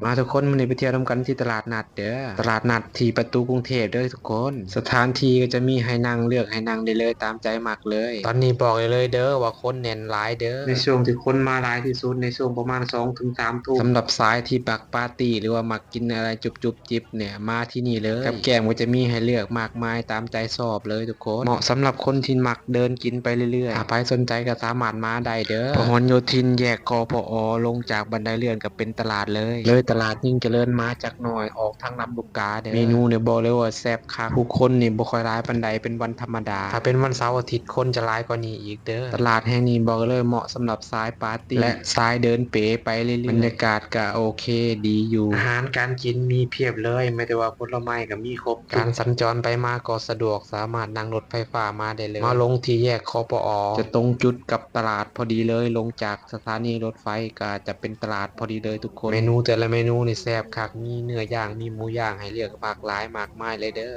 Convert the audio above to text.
ມາທຸກຄົນ ມື້ນີ້ໄປທ່ຽວນຳກັນທີ່ຕະຫຼາດນັດເດີ. ຕະຫຼາດນັດທີ່ປະຕູກຸງເທບເດີທຸກຄົນ. ສະຖານທີ່ກໍຈະມີໃຫ້ນັ່ງເລືອກໃຫ້ນັ່ງໄດ້ເລີຍຕາມໃຈມັກເລີຍ. ຕອນນີ້ບອກໄດ້ເລີຍເດີວ່າຄົນແໜ້ນຫຼາຍເດີ. ໃນຊ່ວງທີ່ຄົນມາຫຼາຍທີ່ສຸດ ໃນຊ່ວງປະມານສອງເຖິງສາມທຸ່ມ. ສຳລັບສາຍທີ່ມັກປາຕີ້ ຫຼືວ່າມັກກິນອະໄລຈຸບໆຈິບໆເນີ້ຍ ມາທີ່ນີ້ເລີຍ. ກັບແກ້ມກໍຈະມີໃຫ້ເລືອກມາກມາຍຕາມໃຈຊອບເລີຍທຸກຄົນ. ເໝາະສຳລັບຄົນທີ່ມັກເດີນກິນໄປເລື້ອຍໆ. ຖ້າໃຜສົນໃຈກໍສາມາດມາໄດ້ເດີ. ພະຫນໂຍທິນແຍກ ກພອ ລົງຈາກບັນໄດເລື່ອນກໍເປັນຕະຫຼາດເລີຍ. ເລີຍຕະຫຼາດຍິ່ງຈະເລີນມາຈັກໜ້ອຍ ອອກທາງລຳລູກກາເດີ. ເມນູນີ້ບອກເລີຍວ່າແຊບຄັກ. ຜູ້ຄົນນີ້ບໍ່ຄ່ອຍຫຼາຍປານໃດເປັນວັນທຳມະດາ. ຖ້າເປັນວັນເສົາອາທິດຄົນຈະຫຼາຍກວ່ານີ້ອີກເດີ. ຕະຫຼາດແຫ່ງນີ້ບອກເລີຍເໝາະສຳລັບສາຍປາຕີ້ ແລະ ສາຍເດີນເປໄປເລື້ອຍໆ. ບັນຍາກາດກໍໂອເຄດີຢູ່. ອາຫານການກິນມີພຽບເລີຍ ແມ້ແຕ່ວ່າຜົນລະໄມ້ກໍມີຄົບ. ການສັນຈອນໄປມາກໍສະດວກ ສາມາດນັ່ງລົດໄຟຟ້າມາໄດ້ເລີຍ. ມາລົງທີ່ແຍກ ຄປອ ຈະຕົງຈຸດກັບຕະຫຼາດພໍດີເລີຍ. ລົງຈາກສະຖານີລົດໄຟກໍຈະເປັນຕະຫຼາດພໍດີເລີຍທຸກຄົນ. ເມນູແຕ່ລະເມນູນີ້ແຊບຄັກ ມີເນື້ອຢ່າງ ມີໝູຢ່າງໃຫ້ເລືອກຫຼາກຫຼາຍມາກມາຍເລີຍເດີ.